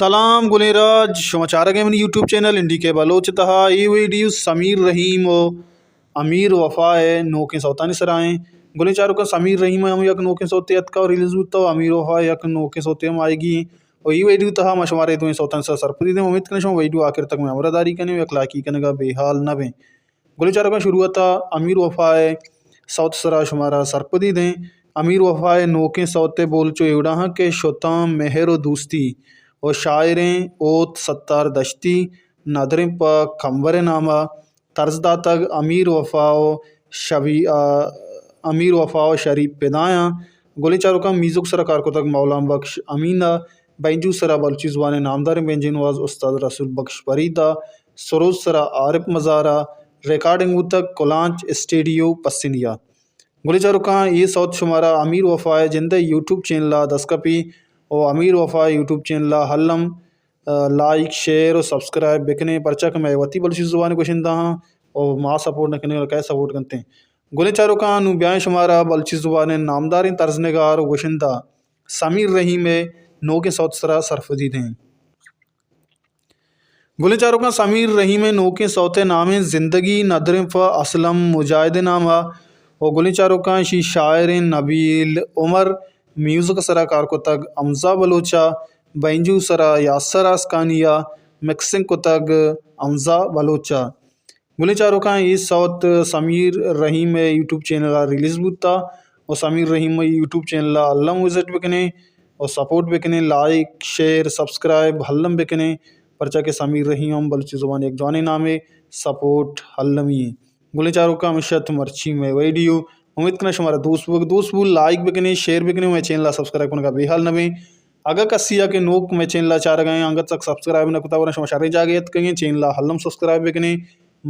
سلام گلیں راج، شما چارگ ءَ منی یوٹیوب چینل این ڈی کے بلوچ ءِ تہا۔ اے ویڈیو سمیر رحیم و امیر وفا ءِ نوکیں سوتانی سرا ایں۔ گلیں چاروکاں، سمیر رحیم ءِ ہم یک نوکیں سوتے اتکا و ریلیز بوتا و امیر وفا ءِ یک نوکیں سوتے ہم آئیگی ایں۔ و اے ویڈیو تہا ما شمارا اے دوئیں سوتانی سرا سرپدی دیں۔ امید کنیں شما ویڈیو آخر تک مئے ہمراہ داری کنیں و یک لائکی کنگا بے حال نہ بیں۔ گلیں چاروکاں، شروعاتا امیر وفا ءِ سوت سرا شمارا سرپدی دیں۔ امیر وفا ءِ نوکیں سوت ءِ بول چو اے وڑا ہاں کہ شتاں مہر و دوستی و شاعریں اوت ستار دشتی ندریں پہ کمبر ءِ ناما طرز داتگ۔ امیر وفا و شبی-، آ، امیر وفا و شریف پدایاں۔ گلیں چاروکاں، میوزک سرا کار کتگ مولانا بخش امین ءَ، بینجو سرا بلوچی زبان ءِ نامداریں بینجو نواز استاد رسول بخش فرید ءَ، سروز سرا عارف مزار ءَ، ریکارڈنگ بوتگ کلانچ اسٹیڈیو پسنی ءَ۔ گلیں چاروکاں، اے سوت شمارا امیر وفا ءِ جند ءِ یوٹیوب چینل ءَ دست کپی و امیر وفا ءِ یوٹیوب چینل ءَ الم، آ، لائک، شیئر و سبسکرائب بکنیں، پرچا کہ مئے وتی بلوچی زبان ءِ گشندہ آں و ما سپورٹ نہ کنیں، کئے سپورٹ کنتیں؟ گلیں چاروکاں، نوں بیائیں شمارا بلوچی زبان ءِ نامداریں طرز نگار و گشندہ سمیر رحیم ءِ نوکیں سوت سرا سرپدی دیں۔ گلیں چاروکاں، سمیر رحیم ءِ نوکیں سوت ءِ نام ایں زندگی ندریں پہ اسلم مجاہد ءِ ناما و گلیں چاروکاں، اشی شاعریں نبیل عمر، میوزک سرا کار کتگ حمزہ بلوچ ءَ، بینجو سرا یاسر آسکانی ءَ، مکسنگ کتگ حمزہ بلوچ ءَ۔ گلیں چاروکاں، اے سوت سمیر رحیم ءِ یوٹیوب چینل ءَ ریلیز بوتا و سمیر رحیم ءِ یوٹیوب چینل ءَ الم وزٹ بکنیں و سپورٹ بکنیں، لائک، شیئر، سبسکرائب الم بکنیں، پرچا کہ سمیر رحیم ہم بلوچی زبان ءِ یک جوانیں نامے، سپورٹ المی ایں۔ گلیں چاروکاں، ہمیش ات مرچی مئے ویڈیو۔ امید کناں شمارا دوست بوگ، دوست بو لائک بکنیں، شیئر بکنیں، مئے چینل ءَ سبسکرائب کنگا بے حال نہ بیں۔ اگاں کسی ءَ کہ نوک مئے چینل ءَ چارگ ءَ ایں، انگت تک سبسکرائب نہ کتا، ورنہ شما شریں جاگہے اتکگیں، چینل ءَ الم سبسکرائب بکنیں۔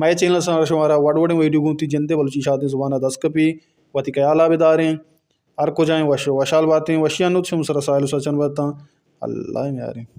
مئے چینل ءَ سرا شمارا وڑ وڑیں ویڈیو گوں وتی جند ءِ بلوچی شادیں زبان ءَ دست کپی، وتی خیال ءَ بداریں۔ ہر کجائیں وش وشحال باتیں، وشیانی نود شمئے سرا ساہیل و سچن باتاں۔ اللہ میاریں۔